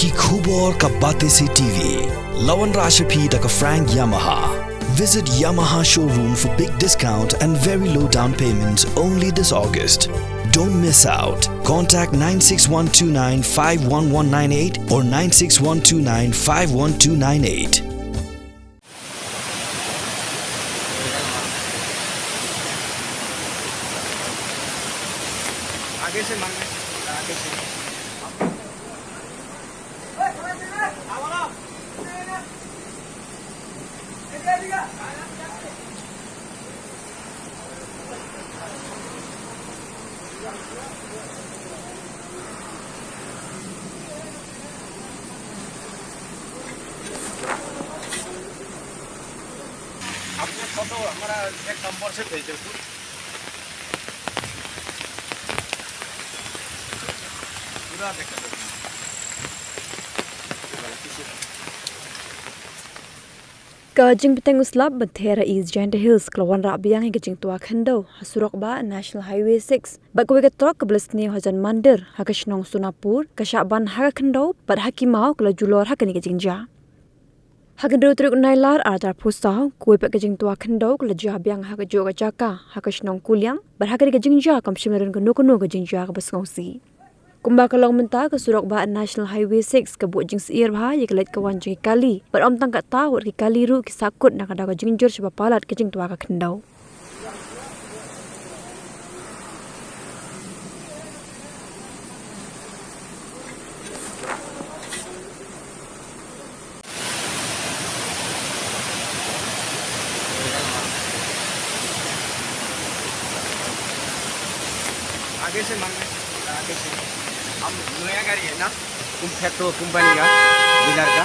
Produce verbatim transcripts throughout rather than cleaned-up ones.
Ki khubor ka Batesi T V. La wanrah sha phi da ka Frank Yamaha. Visit Yamaha showroom for big discount and very low down payment only this August. Don't miss out. Contact nine six one two nine five one one nine eight or nine six one two nine five one two nine eight. आगे से मांगे, आगे से। अपने फोटो हमारा एक नंबर से भेज दो। पूरा देख लो। Ka jingpynteng u slap ba ther ha East Jaintia Hills ka la wanrah biang ïa ka jingtwa khyndew ha surok bah National Highway six bad kawei ka trok kaba la sniew hajan Mandir ha ka shnong Sonapur ka shah ban ha ka khyndew bad ha ki maw ka la julor ha kane ka jingjia. Ha ka hynriew tarik u Nailar arhajar arphew saw kawei pat ka jingtwa khyndew ka la jia biang ha kajuh ka jaka ha ka shnong Kuliang bad ha kane ka jingjia kam shym la don kano kano ka jingjia kaba sngewsih. Kumba ka long mynta, ka surok bah National Highway six ka buh jingsyier bha ïa ka leit ka wan jong ki kali bad ym tang katta, wat ki kali ruh ki sahkut na ka daw ka jingjur shaba palat ka jingtwa ka khyndew. आगे से मांगे, आगे से। हम नया गाड़ी है ना, तुम फैक्ट्रो कंपनी का, डीलर का।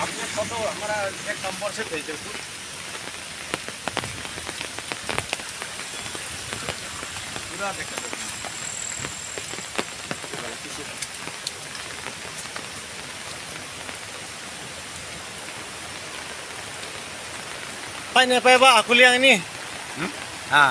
अपने फोटो हमारा एक नंबर से भेज दो। पूरा देख लो। Pai ne pai ba aku liang ini. Hmm? Ha.